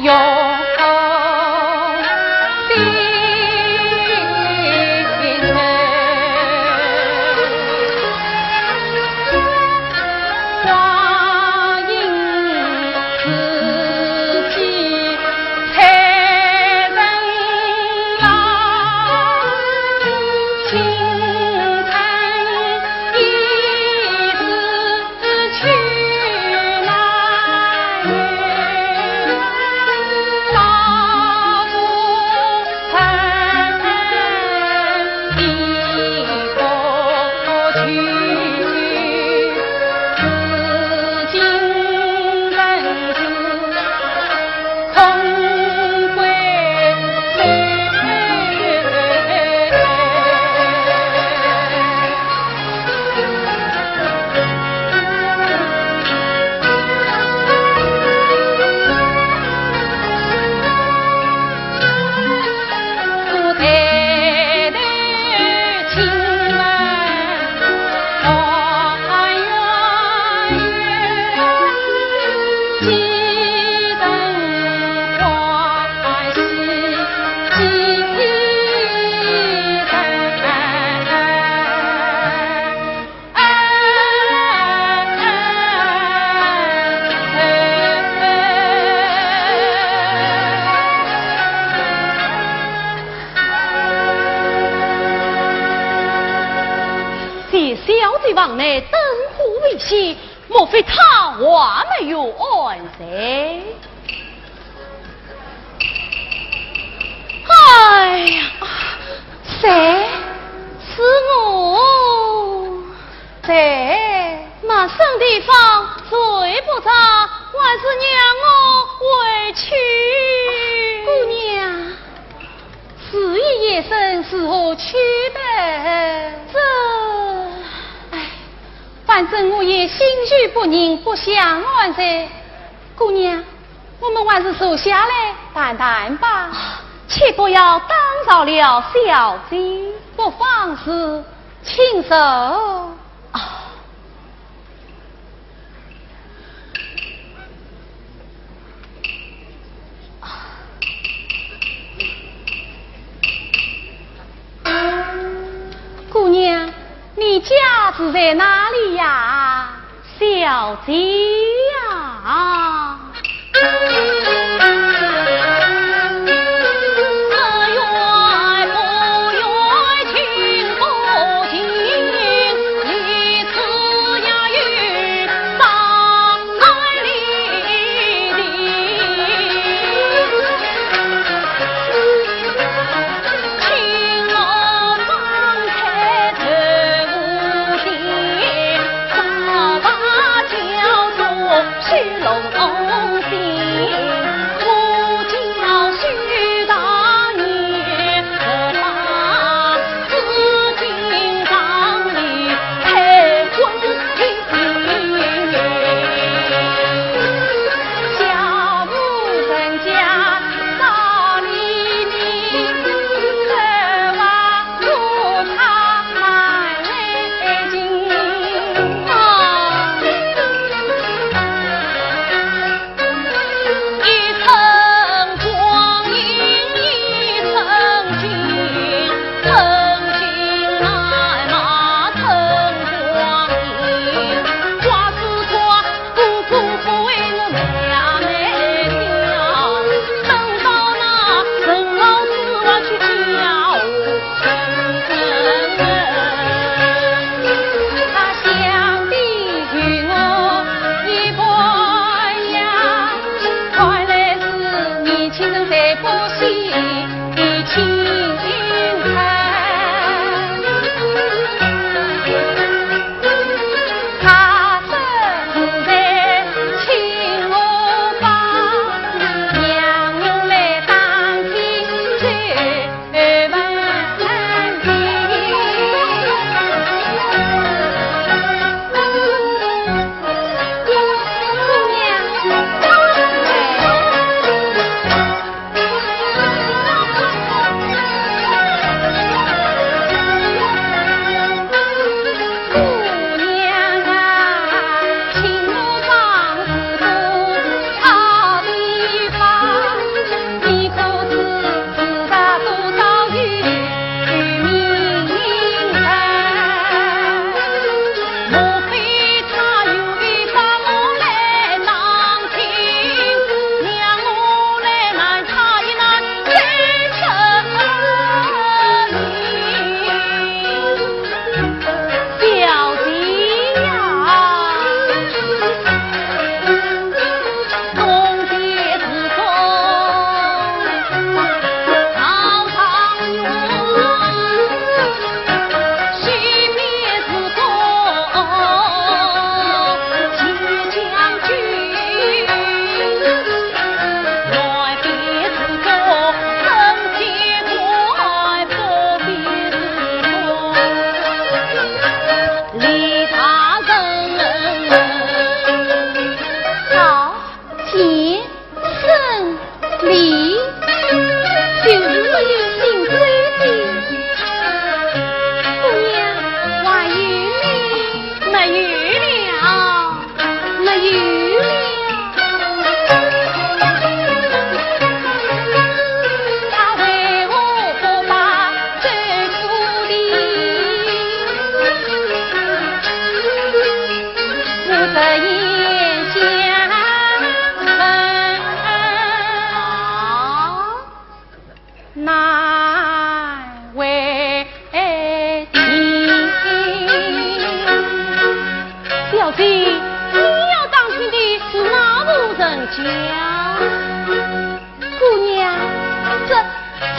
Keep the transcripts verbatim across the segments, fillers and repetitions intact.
见小姐房内灯火未熄，莫非她还没有安睡？哎呀，谁？是我。谁？那深地方睡不着，还是让我回去。姑娘，时已夜深，如何去得？这……哎，反正我也心绪不宁，不想安睡。姑娘，我们还是坐下来谈谈吧。啊，切不要打扰了小姐。不妨事，请坐。啊。姑娘，你家住在哪里呀？小姐呀。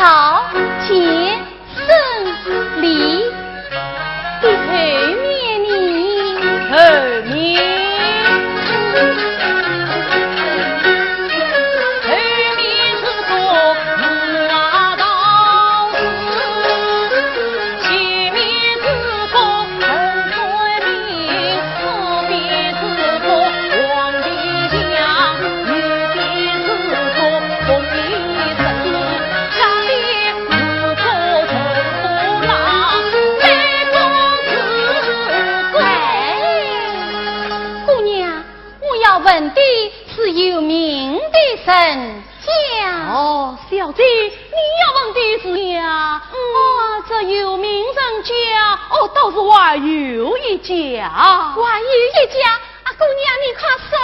道、见、胜、利。的后面呢？后面。后面是个木瓦道士，前面是个陈水扁，左边是个黄皮墙，右边是个红皮绳。 哎，姑娘，我要问的是有名的人家。哦，小姐，你要问的是呀？嗯。哦，这有名人家，哦，倒是还有一家。还有一家？ 啊，姑娘，你快说。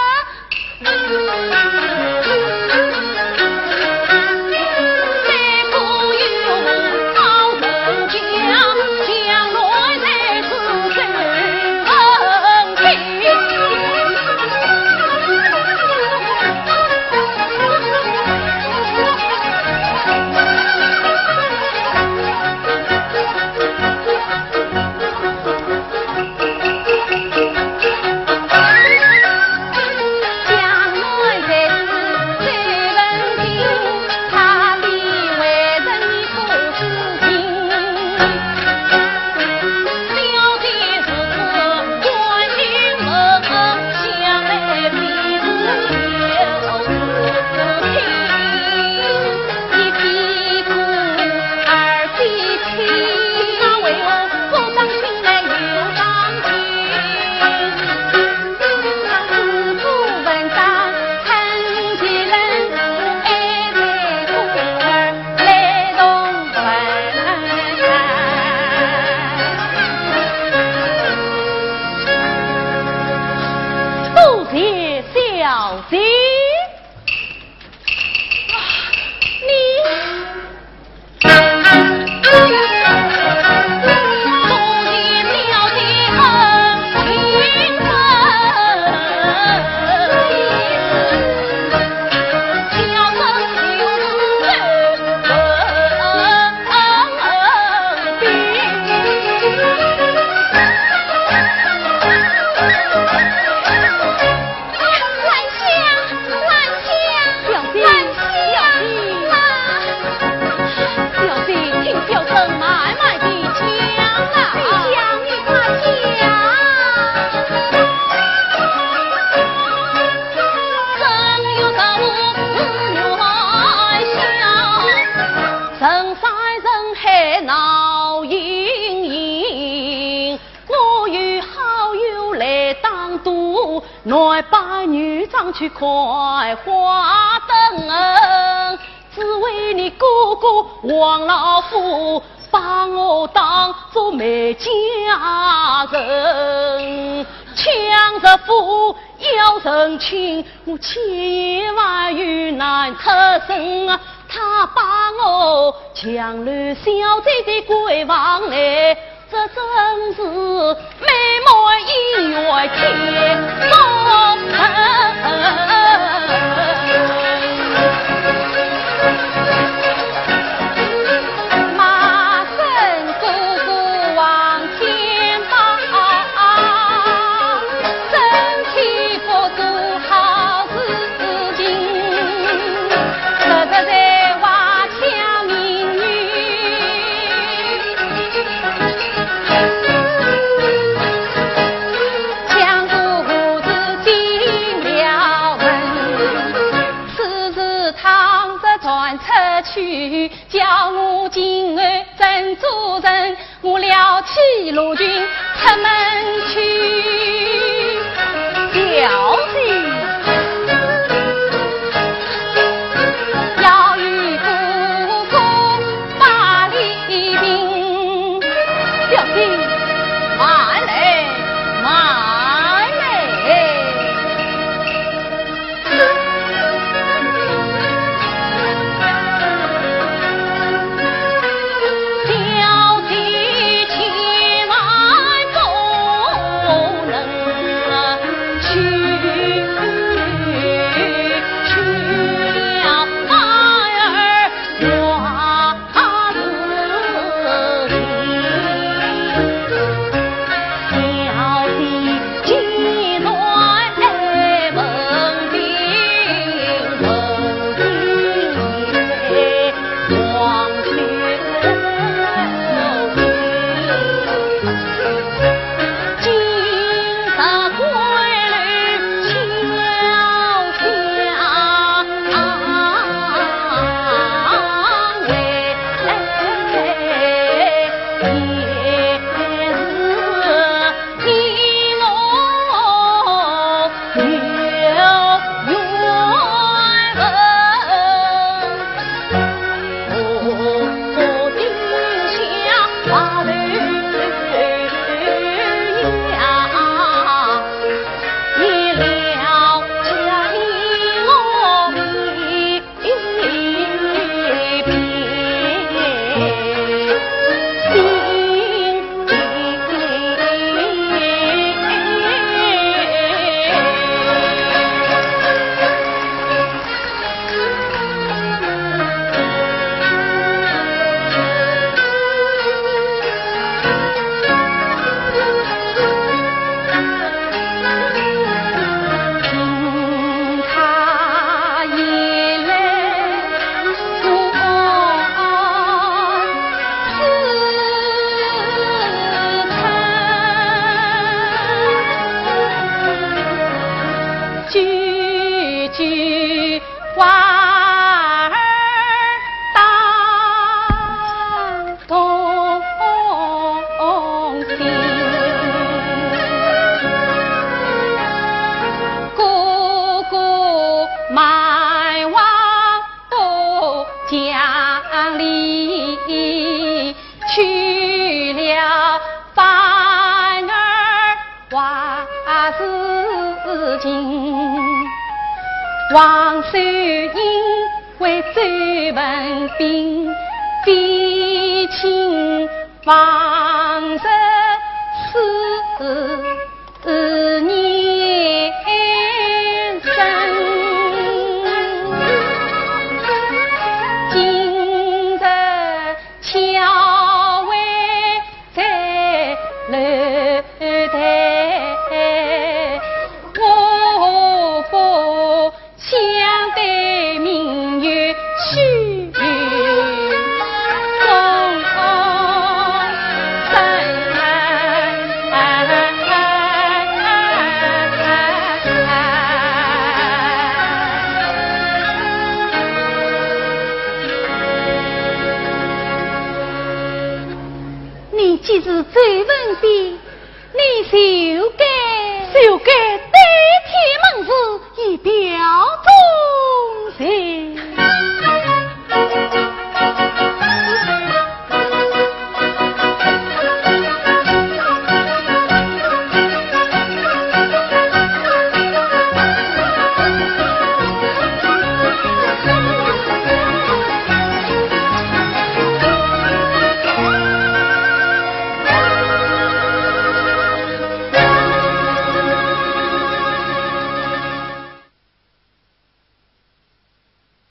多谢小姐。啊，你 兰香，兰香，小姐，兰香啊！小姐，请小生慢慢地讲啊。兰香，你快讲。正月十五是元宵，人山人海闹盈盈，我有好友来打赌， 男扮女装去看花灯，只为你哥哥王老虎把我当作媒家人，抢着富要成亲，我千言万语难出声啊，他把我强留小姐的闺房来， 这真是美梦姻缘天作成。小姐。小姐，慢来，慢来。金。王世英为周文宾，非亲王室思念深。今日巧会 在楼台，我不相对明月去，风风山。你既是周文宾，你就该，就该对天盟誓，以表